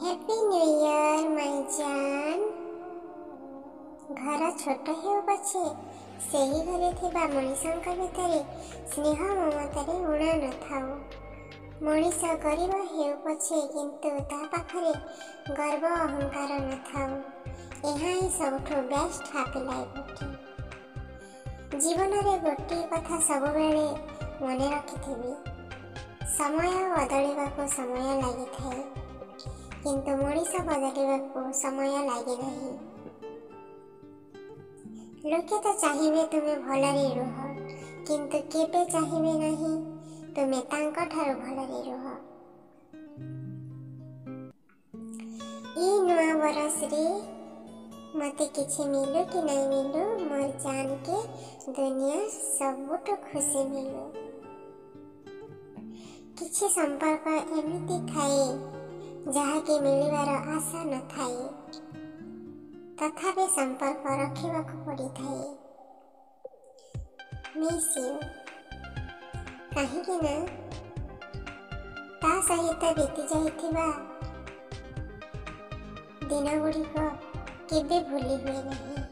Happy New Year, my ଜାନ୍। ଘର ଛୋଟ ହେଉ ପଛେ, ସେହି ଘରେ ଥିବା ମଣିଷଙ୍କ ଭିତରେ ସ୍ନେହ ମମତାରେ ଊଣା ନଥାଉ। ମଣିଷ ଗରିବ ହେଉ ପଛେ, କିନ୍ତୁ ତା ପାଖରେ ଗର୍ବ ଅହଙ୍କାର ନଥାଉ। ଏହା ହିଁ ସବୁଠୁ ବେଷ୍ଟ ହାପି ଲାଇଫ୍ ଅଟେ। ଜୀବନରେ ଗୋଟିଏ କଥା ସବୁବେଳେ ମନେ ରଖିଥିବି, ସମୟ ବଦଳିବାକୁ ସମୟ ଲାଗିଥାଏ, କିନ୍ତୁ ମଣିଷ ବଦଳିବାକୁ ସମୟ ଲାଗେ ନାହିଁ। ଲୋକେ ତ ଚାହିଁବେ ତୁମେ ଭଲରେ ରୁହ, କିନ୍ତୁ କେବେ ଚାହିଁବେ ନାହିଁ ତୁମେ ତାଙ୍କଠାରୁ ଭଲରେ ରୁହ। ଏଇ ନୂଆ ବରଷରେ ମୋତେ କିଛି ମିଲୁ କି ନାଇଁ ମିଲୁ, ମୋର ଜାନକେ ଦୁନିଆ ସବୁଠୁ ଖୁସି ମିଲୁ। କିଛି ସମ୍ପର୍କ ଏମିତି ଥାଏ ଯାହାକି ମିଳିବାର ଆଶା ନଥାଏ, ତଥାପି ସମ୍ପର୍କ ରଖିବାକୁ ପଡ଼ିଥାଏ। Miss you. କାହିଁକି ନା ତା ସହିତ ବିତି ଯାଇଥିବା ଦିନଗୁଡ଼ିକ କେବେ ଭୁଲି ହୁଏ ନାହିଁ।